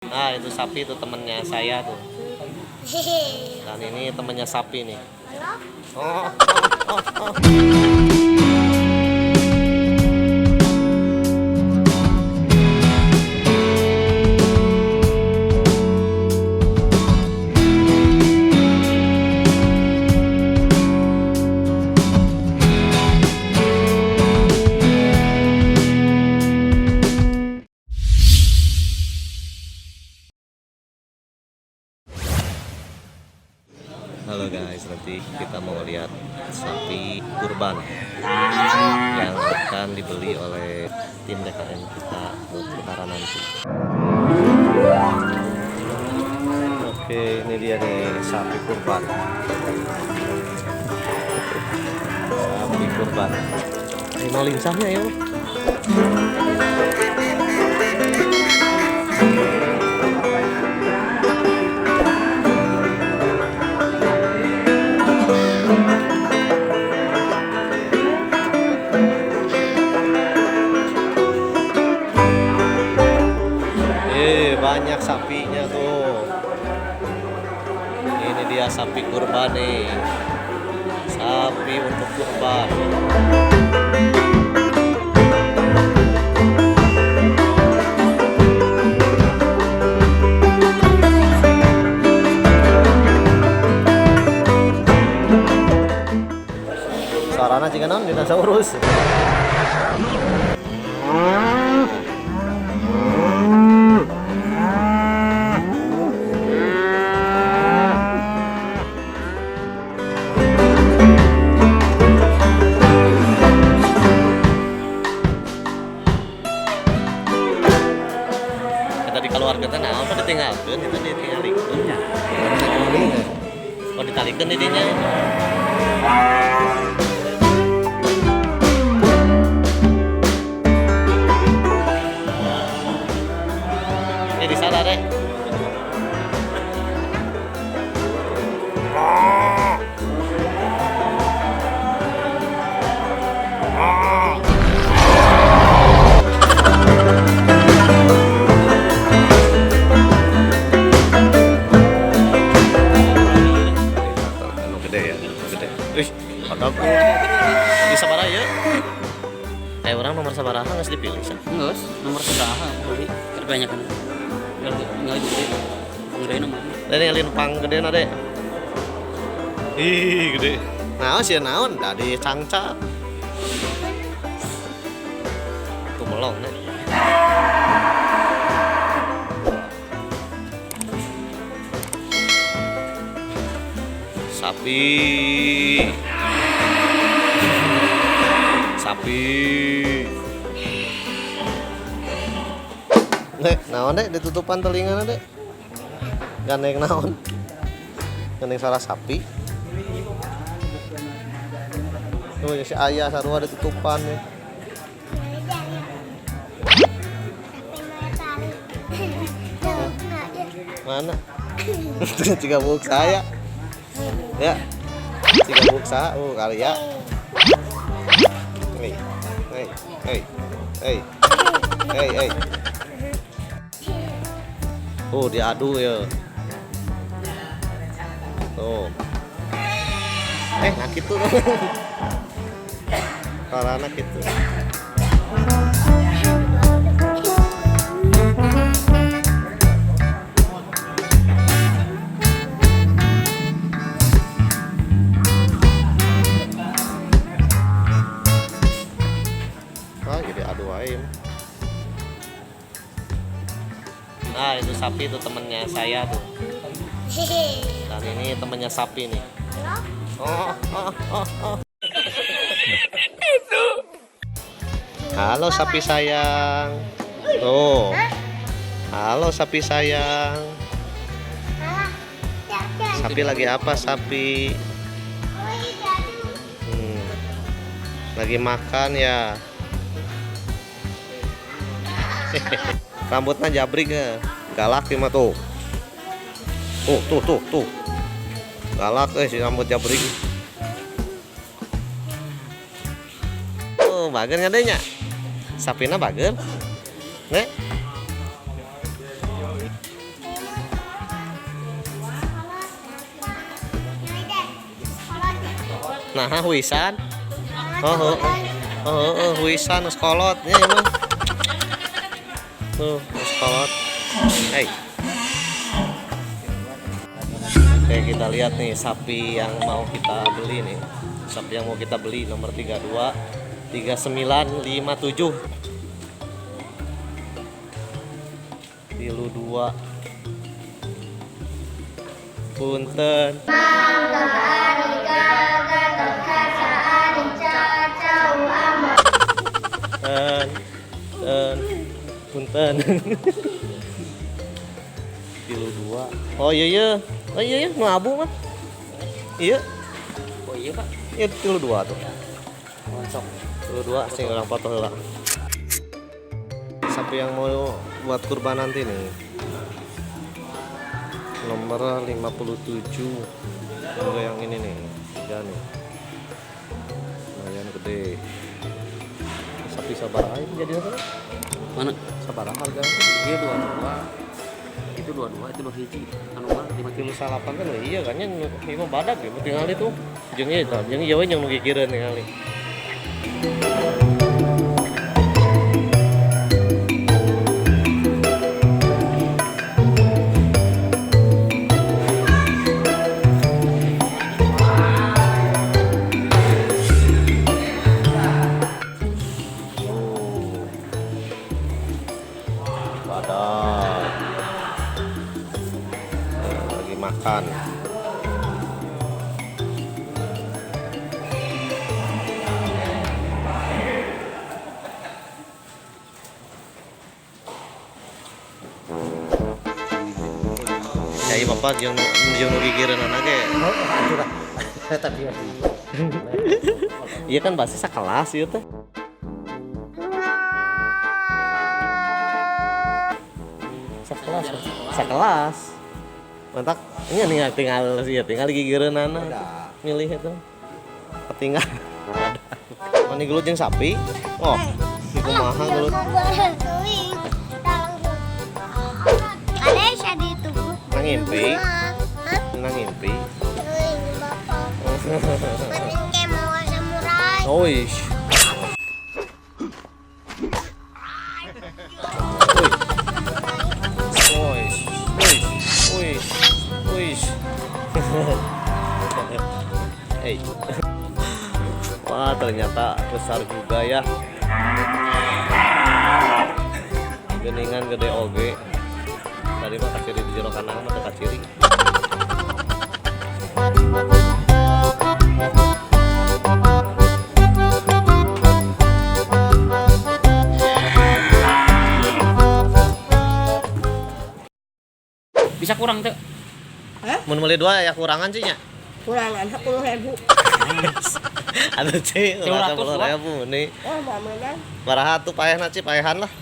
Nah, itu sapi itu temennya saya tuh. Dan ini temennya sapi nih. Oh, oh, oh, oh. Halo guys, nanti kita mau lihat sapi kurban yang akan dibeli oleh tim DKM kita buat lebaran nanti. Oke, ini dia nih sapi kurban. Sapi kurban. Ini mau lincahnya ya. Banyak sapinya tuh. Ini dia sapi kurban nih. Sapi untuk kurban. Sarana jika non dinosaurus. Tadi keluarga teh naon apa ditinggalkeun itu ditinggalikeun. Oh, ditalikeun di dinya. Ini di sana deh. Anu gede ya, gede. Ih, ada di sabaraha ya? Orang nomor sabaraha geus dipilih sah. Enggak, nomor sabaraha beli kebanyakan. Enggak gede. Gede nomor. Ini ngalin pang gede na dek. Ih, gede. Naon sih naon dari cangca. Tuh melong nih. Sapi. Sapi. Nek, naon dek ditutupan telinga dek. Gandeng naon? Gandeng salah sapi. Tuh si ayah sarua ditutupan nih. Mana? Tiga buk saya. Ya. Tiga buk saya. Oh, kali ya. Hei. Hei. Hei. Hei. Hei, hei. Tuh diadu ya. Tuh. Nah gitu dong. Karena gitu. Ah, jadi adu aja. Nah, itu sapi itu temennya saya tuh. Dan ini temennya sapi nih. Oh, oh, oh, oh. Halo sapi sayang. Tuh. Halo sapi sayang. Sapi lagi apa sapi? Lagi makan ya. Rambutnya jabrik ya. Galak sih mah tuh. Tuh, tuh, tuh, tuh. Galak si rambut jabrik. Oh, bager ngadenya. Sapina bager. Nek. Nah, huisan. Oh, oh, oh, oh, huisan geus kolot nya ieu mah. Tuh, geus kolot. Hey. Oke, kita lihat nih sapi yang mau kita beli nih. Sapi yang mau kita beli nomor 32 39 57. 32. Punten. Punten. Punten. Punten. 32. Oh iya iya. Oh iya iya, nu abu mah. Iya, Oh iya pak. iya 32 tuh. Oh, sok. 32 sing urang foto heula. Sapi yang mau buat kurban nanti nih. Nomor 57. Juga yang ini nih, tiga nih. Lumayan gede. Sapi sabaraha ini jadi apa? Mana? Sabaraha harganya? Iya 22. Itu 22, itu 2 hiji. Anu mah 5 38 kan iya kan nya ieu mah badag ya tinggal itu. Jeung ieu tah, jeung ieu we jeung nu gigireun tingali. Oh. Badak. Nah, lagi makan. Ya, iya bapak jeung nu gigireunana ge. Tapi Iya kan pasti sakelas ieu teh. Sakelas, sakelas. Mantap. Ini nih tinggal sih ya, tinggal gigireunana. Milih itu. Ketinggal. Mani gelut jeung sapi. Oh, di kumaha gelut? Ada yang di tubuh. Nang ngimpi, Hah? nang ngimpi. Ini bapak. Mending kayak mau samurai. Oh, ish. Wih. Wih, wih, wih, wih. Hey. Wah, ternyata besar juga ya. Geningan gede oge. Tadi mah kaciri di jero kandang mah teu kaciri. Bisa kurang tuh. Mun meuli dua ya kurangan sih nya. Kurangan 10.000. Aduh sih, 300 10.000 nih. Oh, mau menang. Baraha tuh paehna, Ci, paehan lah.